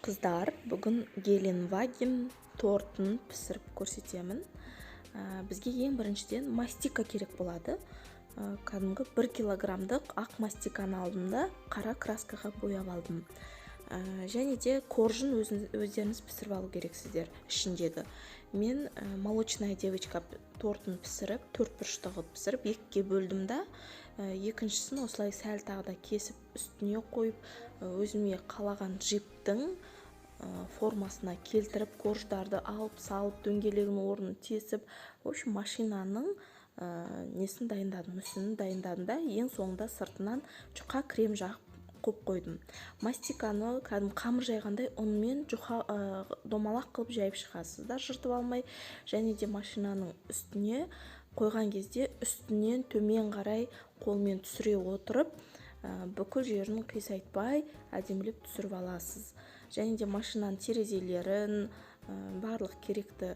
Қыздар, бүгін Геленваген тортын пісіріп көрсетемін. Бізге ең біріншіден мастика керек болады. Кәдімгі 1 килограммдық ақ мастиканы алдым да, қара краскаға бояп алдым. Және де коржын өздеріңіз пісіріп алу керексіздер ішіндегі. Мен молочная девочка тортын пісіріп, төрт бұрышты қылып пісіріп, екіге бөлдім да, екіншісін осылай сәл тағы да кесіп үстіне қойып, өзіме қалаған джиптің формасына келтіріп, корждарды алып салып, дөңгелегінің орнын тесіп, в общем, машинаның несін дайындадым, мүсінін дайындадым да, ең соңында сыртынан жұқа крем жағып қойып қойдым. Мастиканы кәдімгі қамыр жайғандай ұнмен жұқа домалақ қылып жайып шығасыздар, жыртып алмай. Және де машинаның үстіне қойған кезде үстінен төмен қарай қолмен түсіре отырып, бүкіл жерін қисайтпай әдемілеп түсіріп аласыз. Және де машинаның терезелерін, барлық керекті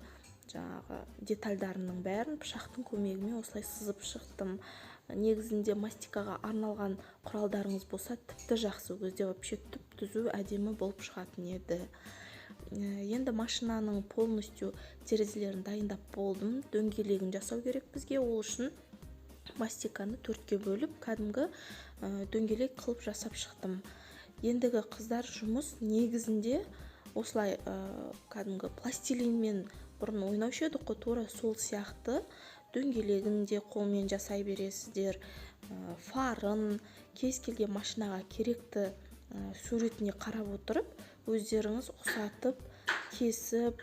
жаңағы детальдарының бәрін пышақтың көмегімен осылай сызып шықтым. Негізінде мастикаға арналған құралдарыңыз болса тіпті жақсы, ол кезде вообще түп-түзу әдемі болып шығатын еді. Енді машинаның полностью терезелерін дайындап болдым. Дөңгелегін жасау керек бізге, ол үшін мастиканы төртке бөліп кәдімгі дөңгелек қылып жасап шықтым. Ендігі қыздар жұмыс негізінде осылай кәдімгі пластилинмен бұрын ойнаушы едік қой, тура сол сияқты дөңгелегін де қолмен жасай бересіздер, фарын, кез келген машинаға керекті суретіне қарап отырып, өздеріңіз ұқсатып, кесіп,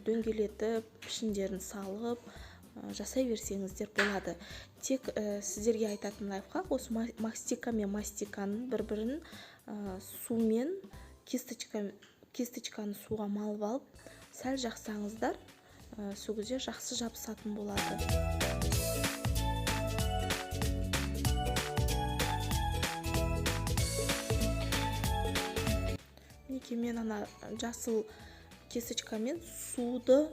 дөңгелетіп, пішіндерін салып, жасай берсеңіздер болады. Тек сіздерге айтатын лайфхак, осы мастика мен мастиканың бір-бірін, сумен кисточканы суға малып алып, сәл жақсаңыздар, сол кезде жақсы жабысатын болады. Мінекей мен ана жасыл кисточкамен суды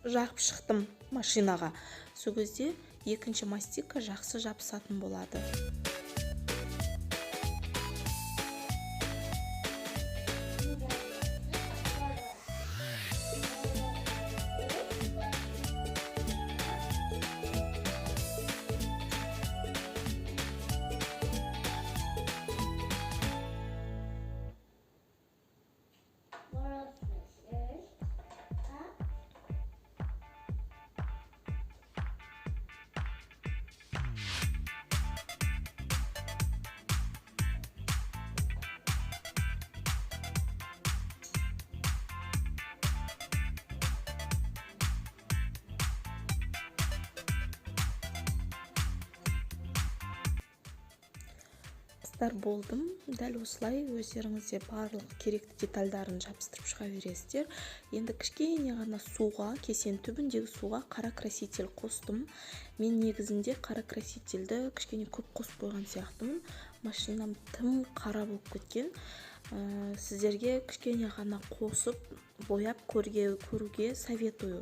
жағып шықтым машинаға. Сол кезде екінші мастика жақсы жабысатын болады. Қыздар болдым. Дәл осылай өздеріңізде барлық керекті детальдарын жабыстырып шыға бересіздер. Енді кішкене ғана суға, кесенің түбіндегі суға қара краситель қостым. Мен негізінде қара красительді кішкене көп қосып қойған сияқтымын. Машинам тым қара болып кеткен. Сіздерге кішкене ғана қосып бояп көруге советую.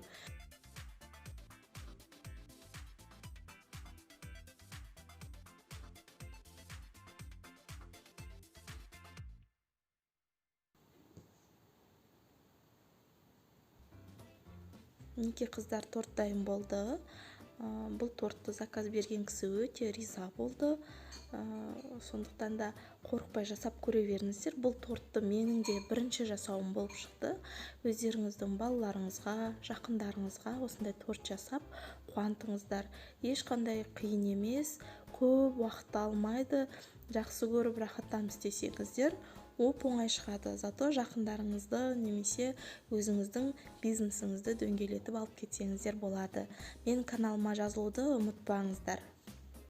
Мінекей қыздар, торт дайын болды. Бұл тортты заказ берген кісі өте риза болды. Сондықтан да қорықпай жасап көре беріңіздер. Бұл тортты менің де бірінші жасауым болып шықты. Өздеріңіздің балаларыңызға, жақындарыңызға осындай торт жасап қуантыңыздар. Ешқандай қиын емес, көп уақыт алмайды. Жақсы көріп рахаттанып істесеңіздер, оп-оңай шығады. Зато жақындарыңызды немесе өзіңіздің бизнесіңізді дөңгелетіп алып кетсеңіздер болады. Менің каналыма жазылуды ұмытпаңыздар.